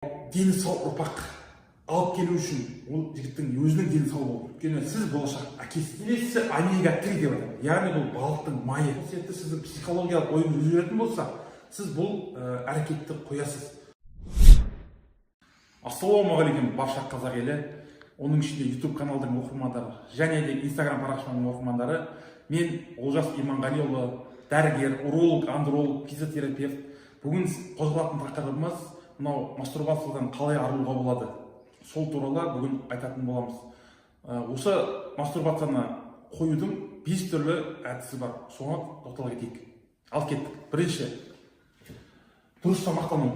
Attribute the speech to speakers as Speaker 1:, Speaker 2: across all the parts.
Speaker 1: Дені сау ұрпақ алып келу үшін ол жігіттің өзінің дені сау болу керек, өйткені сіз болашақ әкесі. Келесісі омега 3 деп аталады, яғни бұл балықтың майы. Сол себепті сіздің психологиялық ойыңыз өзгеретін болса, сіз бұл әрекетті қоясыз. Ассалаумағалейкум, барша қазақ елі, оның ішінде YouTube каналдың оқырмандары және де Инстаграм парақшаның оқырмандары! Мен Олжас Иманғалиұлы, дәрігер, уролог, андролог, физиотерапевт. Бүгін қозғалатын тақырыбымыз мынау мастурбациядан қалай арылуға болады, сол туралы бүгін айтатын боламыз. Осы мастурбацияны қоюдың бес түрлі әдісі бар, соған тоқтала кетейік. Ал кеттік. Бірінші, дұрыс тамақтану.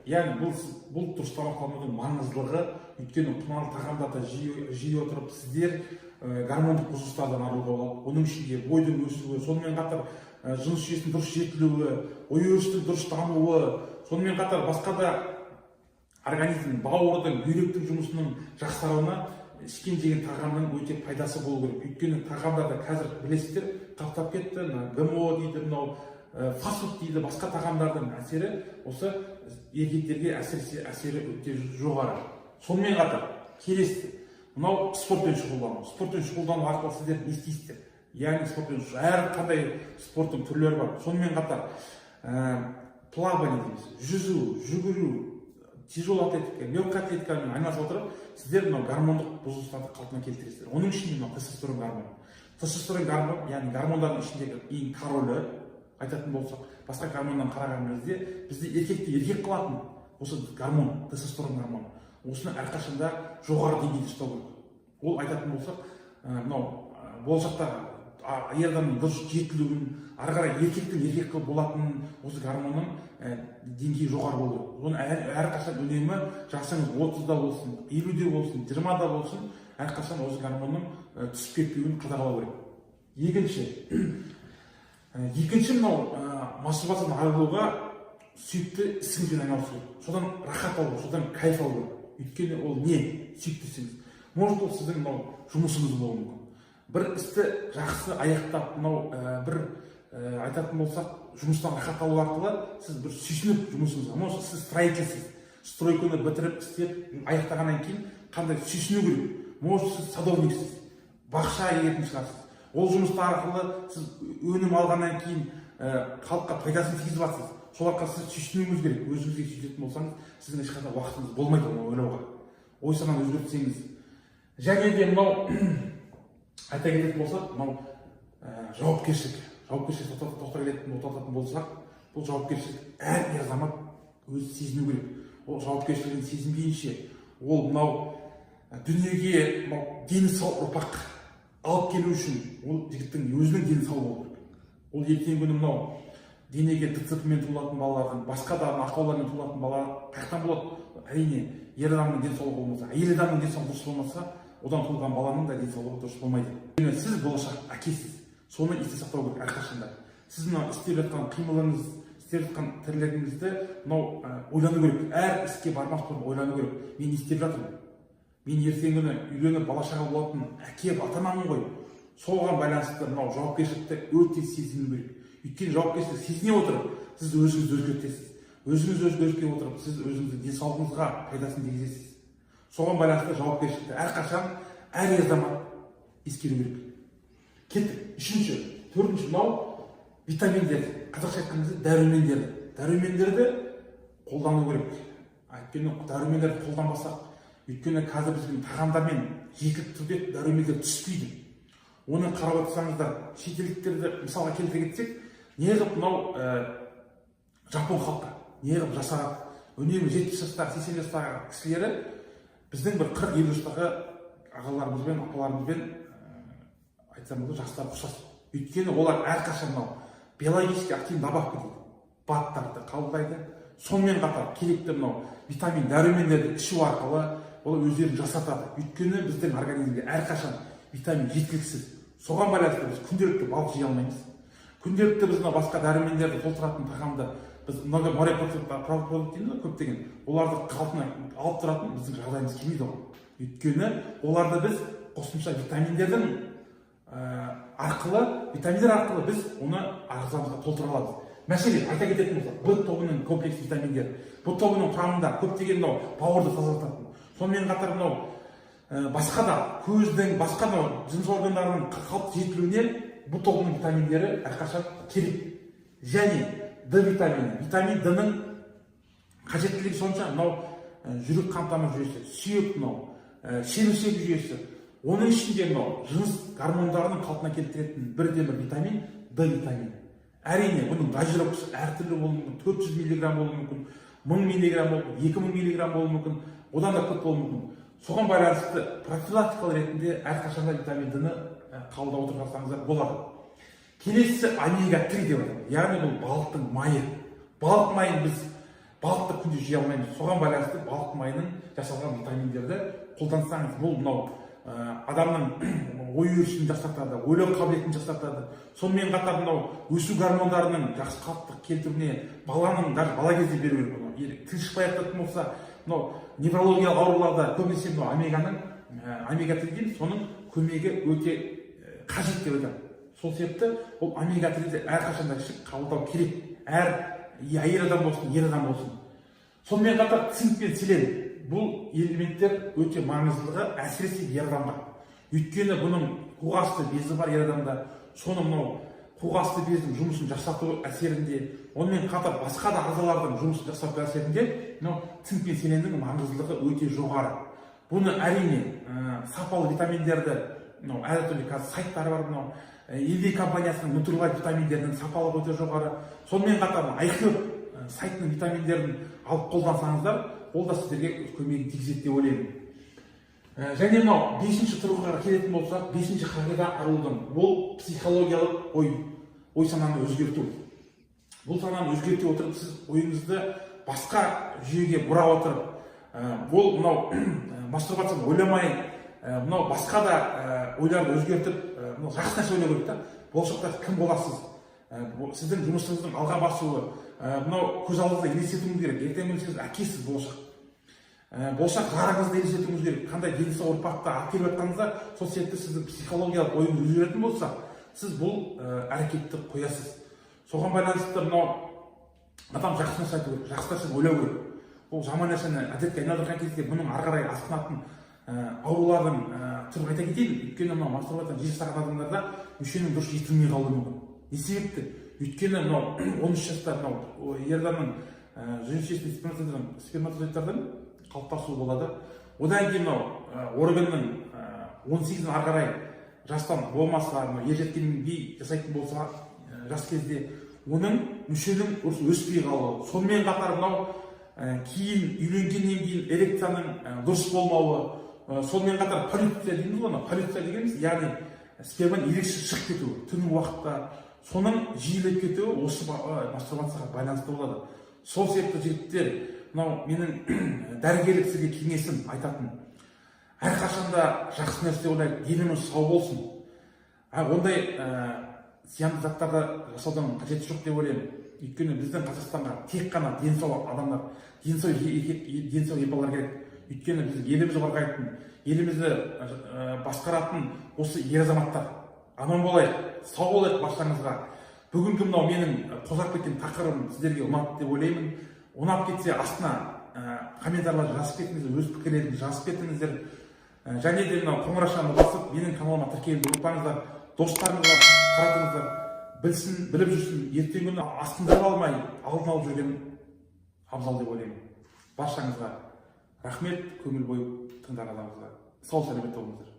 Speaker 1: Яғни бұл дұрыс тамақтанудың маңыздылығы, өйткені құнарлы тағамдарды жей отырып, сіздер гормондық бұзылыстардан арылуға болады. Оның ішінде бойдың өсуі, сонымен қатар жыныс жүйесінің дұрыс жетілуі, ой өрістің дұрыс дамуы, сонымен қатар басқа да организмнің, бауырдың, бүйректің жұмысының жақсаруына ішкен, жеген тағамның өте пайдасы болу керек. Өйткені тағамдарда қазір, білесіздер, қаптап кетті мына ГМО дейді, мынау фастфуд дейді, басқа тағамдардың әсері осы еркектерге әсіресе әсері өте жоғары. Сонымен қатар келесі мынау спортпен шұғылдану. Спортпен шұғылдану арқылы сіздер не істейсіздер? Яғни спортпен, әр қандай спорттың түрлері бар. Сонымен қатар плавание дейміз, жүзу, жүгіру, тяжелая атлетика, легкая атлетикамен айналыса отырып, сіздер мынау гормондық бұзылыстарды қалпына келтіресіздер. Оның ішінде мынау тестостерон гормоны. Тестостерон гормон, яғни гормондардың ішіндегі ең королі айтатын болсақ, басқа гормоннан қараған кезде бізді еркекті еркек қылатын осы гормон, тестостерон гормоны. Осыны әрқашанда жоғары деңгейде ұстау керек. Ол айтатын болсақ, мынау болашақта ер адамның дұрыс жетілуін, ары қарай еркектің еркек қылып болатынын осы гормонның деңгейі жоғары болу керек. Оны әрқашан үнемі, жасыңыз 30-да болсын, 50-де болсын, 20-да болсын, әрқашан осы гормонның түсіп кетпеуін қадағалау керек. Екінші мынау мастурбациядан айырылуға сүйікті ісіңізбен айналысу керек, содан рахат алу, содан кайф алу керек. Өйткені ол не сүйікті ісіңіз? Может, ол сіздің мынау жұмысыңыз болуы мүмкін. Бір істі жақсы аяқтап, мынау бір айтатын болсақ, жұмыстан рахат алу арқылы сіз бір сүйсініп жұмысыңызға, может, сіз строительсіз, стройканы бітіріп, істеп аяқтағаннан кейін қандай сүйсіну керек. Может, сіз садовниксіз, бақша егетін шығарсыз. Ол жұмыстар арқылы сіз өнім алғаннан кейін халыққа пайдасын тигізіп жатсыз. Сол арқылы сіз сүйсінуіңіз керек. Өзіңізге сүйсінетін болсаңыз, сіздің ешқандай уақытыңыз болмайды оны ойлауға. Ой сананы өзгертсеңіз. Және де мынау айта кететін болсақ, мынау жауапкершілік. Жауапкершілік тоқтататын болсақ, бұл жауапкершілік әр ер азамат өзі сезіну керек. Ол жауапкершілігін сезінбейінше, ол мынау дүниеге мынау дені сау ұрпақ алып келу үшін ол жігіттің өзінің дені сау болу керек. Ол ертеңгі күні мынау денеге ДЦП мен туылатын балалардың, басқа да ақаулармен туылатын бала қаяқтан болады? Әрине, ер адамның денсаулығы болмаса, әйел адамның денсаулығы дұрыс болмаса, одан туылған баланың да денсаулығы дұрыс болмайды. Өйткені сіз болашақ әкесіз, соны есте сақтау керек әрқашанда. Сіз мынау істеп жатқан қимылыңыз, істеп жатқан тірлігіңізді мынау ойлану керек. Әр іске бармас бұрын ойлану керек: мен не істеп жатырмын? Мен ертеңгі күні үйленіп, бала шаға болатын әке, ата анамын ғой. Соған байланысты мынау жауапкершілікті өте сезіну керек. Өйткені жауапкершілік сезіне отырып, сіз өзіңізді өзгертесіз. Өзіңіз өзгерте отырып, сіз өзіңіздің денсаулығыңызға пайдасын тигізесіз. Соған байланысты жауапкершілікті әрқашан әр азамат ескеру керек. Кеттік, үшінші. Төртінші, мынау витаминдер, қазақша айтқан кезде дәрумендерді. Дәрумендерді қолдану керек. Өйткені дәрумендерді қолданбасақ, өйткені қазір біздің тағамдармен жеткілікті түрде дәрумендер түспейді. Оны қарап отырсаңыздар, шетелдіктерді мысалға келтіре кетсек, неғып мынау жапон халқы неғып жасарады үнемі? 70 жастағы, 80 жастағы кісілері біздің бір 40-50 жастағы ағаларымызбен, апаларымызбен айтсам болады, жастары ұқсас. Өйткені олар әрқашан мынау биологически активный добавка дейді, БАДтарды қабылдайды. Сонымен қатар керекті мынау витамин, дәрумендерді ішу арқылы олар өздерін жасартады. Өйткені біздің организмге әрқашан витамин жеткіліксіз. Соған байланысты біз күнделікті балық жей алмаймыз. Күнделікті біз мынау басқа дәрумендерді толтыратын тағамды, біз много морепродукт дейміз ғой, көптеген оларды қалпына алып тұратын біздің жағдайымыз келмейді оған. Өйткені оларды біз қосымша витаминдердің арқылы, витаминдер арқылы біз оны ағзамызға толтыра аламыз. Мәселен, айта кететін болсақ, Б тобының комплекс витаминдері. Б тобының құрамында көптеген мынау бауырды тазартатын, сонымен қатар мынау басқа да көздің, басқа мынау жыныс органдарының қалыпты жетілуіне Б тобының витаминдері әрқашан керек. Және Д витамині. Витамин Д ның қажеттілігі сонша, мынау жүрек қан тамыр жүйесі, сүйек, мынау шеміршек жүйесі, оның ішінде мынау жыныс гормондарының қалпына келтіретін бірден бір витамин – Д витамині. Әрине, бұның дозировкасы әртүрлі болуы мүмкін: 400 миллиграмм болуы мүмкін, 1000 миллиграмм болуы мүмкін, 2000 миллиграмм болуы мүмкін, одан да көп болуы мүмкін. Соған байланысты профилактикалық ретінде әрқашанда витамин Д ны қабылдап отырсаңыздар болады. Келесісі омега 3 деп аталады, яғни бұл балықтың майы. Балық майын, біз балықты күнде жей алмаймыз, соған байланысты балық майының жасалған витаминдерді қолдансаңыз, бұл мынау адамның ой өрісін жақсартады, ойлау қабілетін жақсартады. Сонымен қатар мынау өсу гормондарының жақсы қалыпты келтіруіне, баланың, даже бала кезде беру керек бұны. Тіл шықпай жататын болса, мынау неврологиялық ауруларда көбінесе мынау омеганың, омега 3 дейміз, соның көмегі өте қажет деп айтамын. Сол себепті ол омега 3-ді әрқашанда ішіп қабылдау керек, әр әйел адам болсын, ер адам болсын. Сонымен қатар цинк пен селен. Бұл элементтер өте маңыздылығы, әсіресе ер адамға, өйткені бұның қуық безі бар ер адамда. Соны мынау қуық асты бездің жұмысын жақсарту әсерінде, онымен қатар басқа да ағзалардың жұмысын жақсарту әсерінде мынау цинк пен селеннің маңыздылығы өте жоғары. Бұны, әрине, сапалы витаминдерді мынау әртүрлі қазір сайттар бар, мынау Елдей компаниясының Нутрлайт витаминдерінің сапалығы өте жоғары. Сонымен қатар iHerb сайтының витаминдерін алып қолдансаңыздар, ол да сіздерге көмегін тигізеді деп ойлаймын. Және мынау бесінші тұрғыға келетін болсақ, бесінші қағида арылудың – ол психологиялық ой сананы өзгерту. Бұл сананы өзгерте отырып, сіз ойыңызды басқа жүйеге бұра отырып, ол мынау мастурбацияны ойламай, мынау басқа да ойларды өзгертіп, мынау жақсы нәрсе ойлау керек та. Болашақта кім боласыз, сіздің жұмысыңыздың алға басуы, мынау көз алдыңызда елестетуіңіз керек. Ертеңгі күні сіз әкесіз, болашақ жарыңызды елестетуіңіз керек, қандай дені сау ұрпақты алып келіп жатқаныңызда. Сол себепті сіздің психологиялық ойыңыз өзгеретін болса, сіз бұл әрекетті қоясыз. Соған байланысты мынау адам жақсы нәрсе айту керек, жақсы нәрсені ойлау керек. Ол жаман нәрсені әдетке айналдырған кезде, бұның ары қарай асқынатын аурулардың түрін айта кетейін. Өйткені мынау мастурбацияны жиі жасаған адамдарда мүшенің дұрыс жетілмей қалуы мүмкін. Не себепті? Өйткені мынау 13 жаста мынау ер адамның жыныс жүйесінде сперматозоидтардың қалыптасуы болады. Одан кейін мынау органның 18-ден ары қарай жастан болмаса, мынау ер жеткендей жасайтын болса, жас кезде оның мүшенің дұрыс өспей қалуы, сонымен қатар мынау кейін үйленгеннен кейін эрекцияның дұрыс болмауы, сонымен қатар поллюция дейміз ғой. Анау поллюция дегеніміз, яғни сперманың ерекше шығып кетуі түнгі уақытта, соның жиілеп кетуі осы мастурбацияға байланысты болады. Сол себепті, жігіттер, мынау менің дәрігерлік сізге кеңесім айтатын: әрқашанда жақсы нәрсе ойлайық, деніміз сау болсын. А ондай зиянды заттарды жасаудың қажеті жоқ деп ойлаймын. Өйткені біздің Қазақстанға тек қана дені сау адамдар, дені сау еркек, дені сау ер балалар керек. Өйткені біз елімізді қорғайтын, елімізді басқаратын осы ер азаматтар. Аман болайық, сау болайық баршаңызға. Бүгінгі мынау менің қозғап кеткен тақырыбым сіздерге ұнады деп ойлаймын. Ұнап кетсе, астына комментарийлер жазып кетіңіздер, өз пікірлеріңізді жазып кетіңіздер. Және де мынау қоңыраушаны басып, менің каналыма тіркелуді ұмытпаңыздар. Достарыңызға таратыңыздар, білсін, біліп жүрсін. Ертеңгі күні асқындырып алмай, алдын алып жүрген абзал деп ойлаймын. Баршаңызға рахмет көңіл бөліп тыңдағандарыңызға. Сау сәлемет болыңыздар.